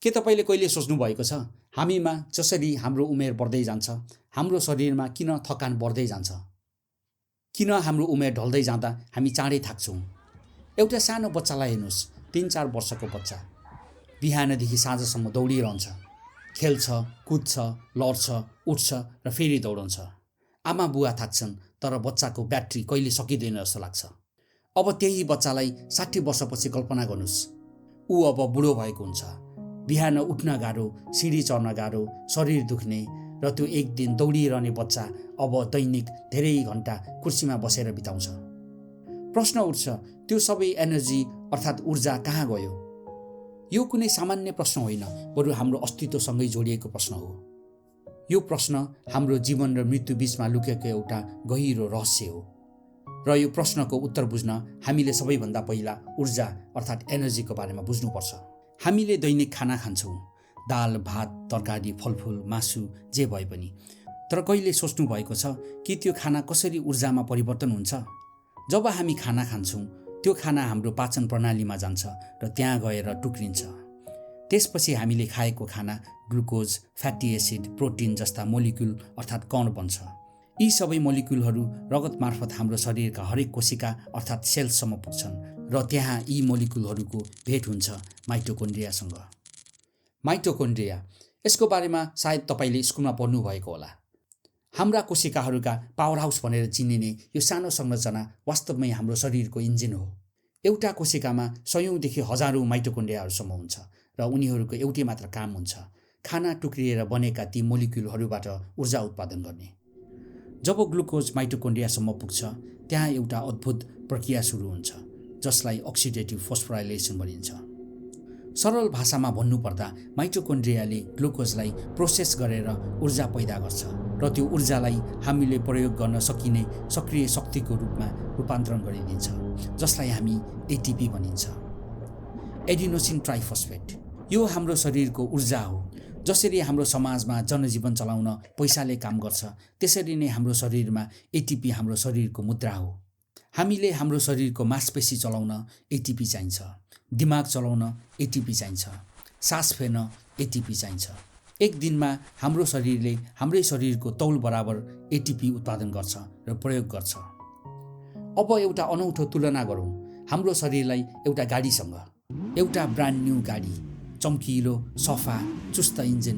के तपाईँले कहिले सोच्नुभएको छ हामीमा जसरी हाम्रो उमेर बढ्दै जान्छ हाम्रो शरीरमा किन थकान बढ्दै जान्छ? किन हाम्रो उमेर ढल्दै जाँदा हामी चाँडै थाक्छौँ? एउटा सानो बच्चालाई हेर्नुहोस्, 3-4 वर्षको बच्चा बिहानदेखि साँझसम्म दौडिरहन्छ, खेल्छ, कुद्छ, लड्छ, उठ्छ र फेरि दौडन्छ। आमा बुवा थाक्छन् तर बच्चाको ब्याट्री कहिले सकिँदैन जस्तो लाग्छ। अब त्यही बच्चालाई 60 वर्षपछि कल्पना गर्नुहोस्, ऊ अब बुढो भएको हुन्छ। बिहान उठ्न गाह्रो, सिँढी चढ्न गाह्रो, शरीर दुख्ने र त्यो एक दिन दौडिरहने बच्चा अब दैनिक धेरै घन्टा कुर्सीमा बसेर बिताउँछ। प्रश्न उठ्छ, त्यो सबै एनर्जी अर्थात् ऊर्जा कहाँ गयो? यो कुनै सामान्य प्रश्न होइन, बरु हाम्रो अस्तित्वसँगै जोडिएको प्रश्न हो। यो प्रश्न हाम्रो जीवन र मृत्यु बीचमा लुकेको एउटा गहिरो रहस्य हो र यो प्रश्नको उत्तर बुझ्न हामीले सबैभन्दा पहिला ऊर्जा अर्थात् एनर्जीको बारेमा बुझ्नुपर्छ। हामीले दैनिक खाना खान्छौँ, दाल, भात, तरकारी, फलफुल, मासु, जे भए पनि। तर कहिले सोच्नु भएको छ कि त्यो खाना कसरी ऊर्जामा परिवर्तन हुन्छ? जब हामी खाना खान्छौँ, त्यो खाना हाम्रो पाचन प्रणालीमा जान्छ र त्यहाँ गएर टुक्रिन्छ। त्यसपछि हामीले खाएको खाना ग्लुकोज, फ्याटी एसिड, प्रोटिन जस्ता मोलिक्युल अर्थात् कण बन्छ। यी सबै मोलिक्युलहरू रगत मार्फत हाम्रो शरीरका हरेक कोशिका अर्थात् सेल्ससम्म पुग्छन् र त्यहाँ यी मोलिक्युलहरूको भेट हुन्छ माइटोकोन्ड्रियासँग। माइटोकोन्ड्रिया, यसको बारेमा सायद तपाईँले स्कुलमा पढ्नु भएको होला। हाम्रा कोशिकाहरूका पावर हाउस भनेर चिनिने यो सानो संरचना वास्तवमै हाम्रो शरीरको इन्जिन हो। एउटा कोशिकामा 100औंदेखि हजारौं माइटोकोन्ड्रियाहरूसम्म हुन्छ र उनीहरूको एउटै मात्र काम हुन्छ, खाना टुक्रिएर बनेका ती मोलिक्युलहरूबाट ऊर्जा उत्पादन गर्ने। जब ग्लुकोज माइटोकोन्ड्रियासम्म पुग्छ, त्यहाँ एउटा अद्भुत प्रक्रिया सुरु हुन्छ जसलाई अक्सिडेटिभ फोस्फोराइलेसन भनिन्छ। सरल भाषामा भन्नुपर्दा माइटोकोन्ड्रियाले ग्लुकोजलाई प्रोसेस गरेर ऊर्जा पैदा गर्छ र त्यो ऊर्जालाई हामीले प्रयोग गर्न सकिने सक्रिय शक्तिको रूपमा रूपान्तरण गरिदिन्छ, जसलाई हामी एटिपी भनिन्छ, एडिनोसिन ट्राइफोस्फेट। यो हाम्रो शरीरको ऊर्जा हो। जसरी हाम्रो समाजमा जनजीवन चलाउन पैसाले काम गर्छ, त्यसरी नै हाम्रो शरीरमा एटिपी हाम्रो शरीरको मुद्रा हो। हामीले हाम्रो शरीरको मांसपेशी चलाउन एटिपी चाहिन्छ, दिमाग चलाउन एटिपी चाहिन्छ, सास फेर्न एटिपी चाहिन्छ। एक दिनमा हाम्रो शरीरले हाम्रै शरीरको तौल बराबर एटिपी उत्पादन गर्छ र प्रयोग गर्छ। अब एउटा अनौठो तुलना गरौँ हाम्रो शरीरलाई एउटा गाडीसँग। एउटा ब्रान्ड न्यू गाडी, चम्किलो, सफा, चुस्त इन्जिन,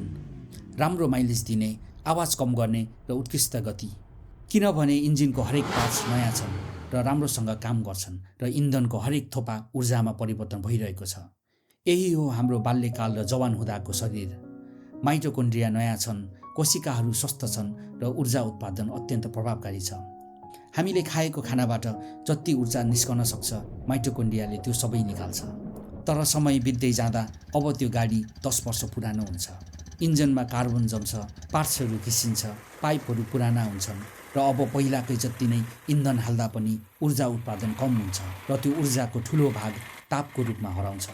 राम्रो माइलेज दिने, आवाज कम गर्ने र उत्कृष्ट गति। किनभने इन्जिनको हरेक पार्ट्स नयाँ छन् र राम्रोसँग काम गर्छन् र इन्धनको हरेक थोपा ऊर्जामा परिवर्तन भइरहेको छ। यही हो हाम्रो बाल्यकाल र जवान हुँदाको शरीर। माइटोकोन्ड्रिया नयाँ छन्, कोशिकाहरू स्वस्थ छन् र ऊर्जा उत्पादन अत्यन्त प्रभावकारी छ। हामीले खाएको खानाबाट जति ऊर्जा निस्कन सक्छ, माइटोकोन्ड्रियाले त्यो सबै निकाल्छ। तर समय बित्दै जाँदा अब त्यो गाडी 10 वर्ष पुरानो हुन्छ। इन्जिनमा कार्बन जम्छ, पार्ट्सहरू खिसिन्छ, पाइपहरू पुराना हुन्छन् र अब पहिलाकै जति नै इन्धन हाल्दा पनि ऊर्जा उत्पादन कम हुन्छ र त्यो ऊर्जाको ठुलो भाग तापको रूपमा हराउँछ।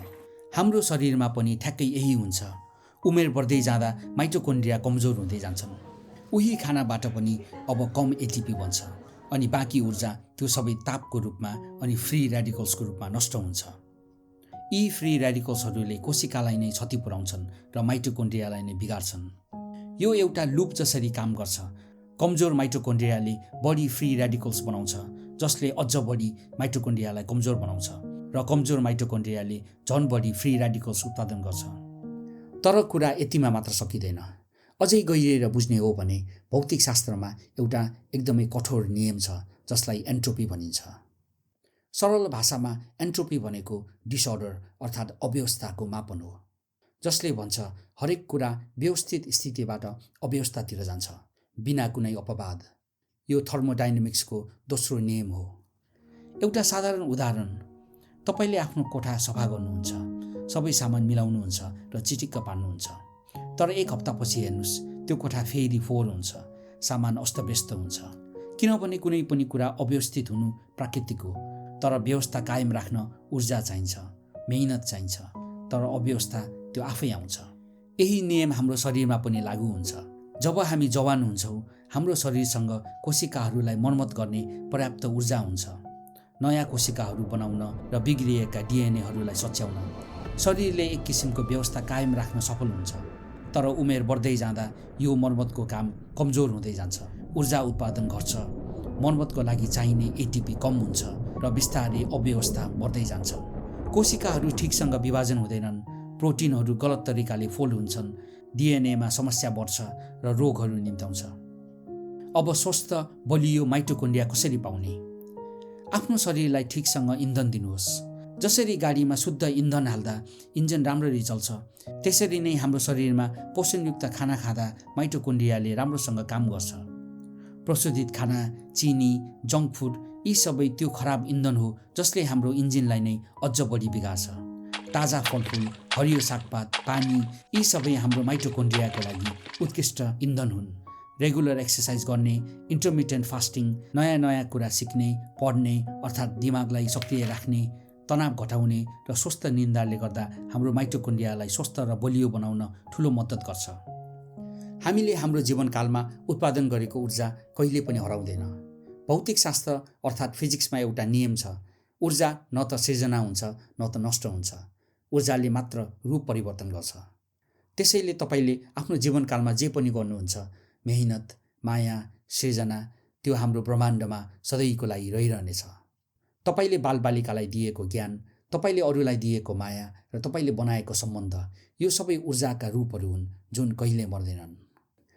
हाम्रो शरीरमा पनि ठ्याक्कै यही हुन्छ। उमेर बढ्दै जाँदा माइटोकोन्ड्रिया कमजोर हुँदै जान्छन्। उही खानाबाट पनि अब कम एटिपी बन्छ अनि बाँकी ऊर्जा त्यो सबै तापको रूपमा अनि फ्री रेडिकल्सको रूपमा नष्ट हुन्छ। यी फ्री रेडिकल्सहरूले कोशिकालाई नै क्षति पुर्याउँछन् र माइटोकोन्ड्रियालाई नै बिगार्छन्। यो एउटा लुप जसरी काम गर्छ। कमजोर माइटोकोन्ड्रियाले बढी फ्री रेडिकल्स बनाउँछ, जसले अझ बढी माइटोकोन्ड्रियालाई कमजोर बनाउँछ र कमजोर माइटोकोन्ड्रियाले झन् बढी फ्री रेडिकल्स उत्पादन गर्छ। तर कुरा यतिमा मात्र सकिँदैन। अझै गहिरेर बुझ्ने हो भने भौतिकशास्त्रमा एउटा एकदमै कठोर नियम छ जसलाई एन्ट्रोपी भनिन्छ। सरल भाषामा एन्ट्रोपी भनेको डिसअर्डर अर्थात् अव्यवस्थाको मापन हो, जसले भन्छ हरेक कुरा व्यवस्थित स्थितिबाट अव्यवस्थातिर जान्छ बिना कुनै अपवाद। यो थर्मोडाइनामिक्सको दोस्रो नियम हो। एउटा साधारण उदाहरण, तपाईँले आफ्नो कोठा सफा गर्नुहुन्छ, सबै सामान मिलाउनुहुन्छ र चिटिक्क पार्नुहुन्छ। तर एक हप्तापछि हेर्नुहोस्, त्यो कोठा फेरि फोहोर हुन्छ, सामान अस्तव्यस्त हुन्छ। किनभने कुनै पनि कुरा अव्यवस्थित हुनु प्राकृतिक हो, तर व्यवस्था कायम राख्न ऊर्जा चाहिन्छ, मेहनत चाहिन्छ, तर अव्यवस्था त्यो आफै आउँछ। यही नियम हाम्रो शरीरमा पनि लागू हुन्छ। जब हामी जवान हुन्छौँ, हाम्रो शरीरसँग कोशिकाहरूलाई मर्मत गर्ने पर्याप्त ऊर्जा हुन्छ, नयाँ कोशिकाहरू बनाउन र बिग्रिएका डिएनएहरूलाई सच्याउन। शरीरले एक किसिमको व्यवस्था कायम राख्न सफल हुन्छ, तर उमेर बढ्दै जाँदा यो मर्मतको काम कमजोर हुँदै जान्छ, ऊर्जा उत्पादन घट्छ, मर्मतको लागि चाहिने एटिपी कम हुन्छ र बिस्तारै अव्यवस्था बढ्दै जान्छ। कोशिकाहरू ठिकसँग विभाजन हुँदैनन्, प्रोटिनहरू गलत तरिकाले फोल्ड हुन्छन्, डिएनएमा समस्या बढ्छ र रोगहरू निम्त्याउँछ। अब स्वस्थ बलियो माइटोकोन्ड्रिया कसरी पाउने? आफ्नो शरीरलाई ठिकसँग इन्धन दिनुहोस्। जसरी गाडीमा शुद्ध इन्धन हाल्दा इन्जिन राम्ररी चल्छ, त्यसरी नै हाम्रो शरीरमा पोषणयुक्त खाना खाँदा माइटोकोन्ड्रियाले राम्रोसँग काम गर्छ। प्रशोधित खाना, चिनी, जङ्क फुड यी सबै त्यो खराब इन्धन हो जसले हाम्रो इन्जिनलाई नै अझ बढी बिगार्छ। ताजा फलफुल, हरियो सागपात, पानी यी सबै हाम्रो माइटोकोन्ड्रियाको लागि उत्कृष्ट इन्धन हुन्। रेगुलर एक्सर्साइज गर्ने, इन्टरमिटेन्ट फास्टिङ, नयाँ कुरा सिक्ने, पढ्ने अर्थात् दिमागलाई सक्रिय राख्ने, तनाव घटाउने र स्वस्थ निन्द्राले गर्दा हाम्रो माइटोकोन्ड्रियालाई स्वस्थ र बलियो बनाउन ठुलो मद्दत गर्छ। हामीले हाम्रो जीवनकालमा उत्पादन गरेको ऊर्जा कहिले पनि हराउँदैन। भौतिक शास्त्र अर्थात् फिजिक्समा एउटा नियम छ, ऊर्जा न त सृजना हुन्छ न त नष्ट हुन्छ, ऊर्जाले मात्र रूप परिवर्तन गर्छ। त्यसैले तपाईँले आफ्नो जीवनकालमा जे पनि गर्नुहुन्छ, मेहनत, माया, सृजना, त्यो हाम्रो ब्रह्माण्डमा सधैँको लागि रहिरहनेछ। तपाईँले बालबालिकालाई दिएको ज्ञान, तपाईँले अरूलाई दिएको माया र तपाईँले बनाएको सम्बन्ध, यो सबै ऊर्जाका रूपहरू हुन् जुन कहिल्यै मर्दैनन्।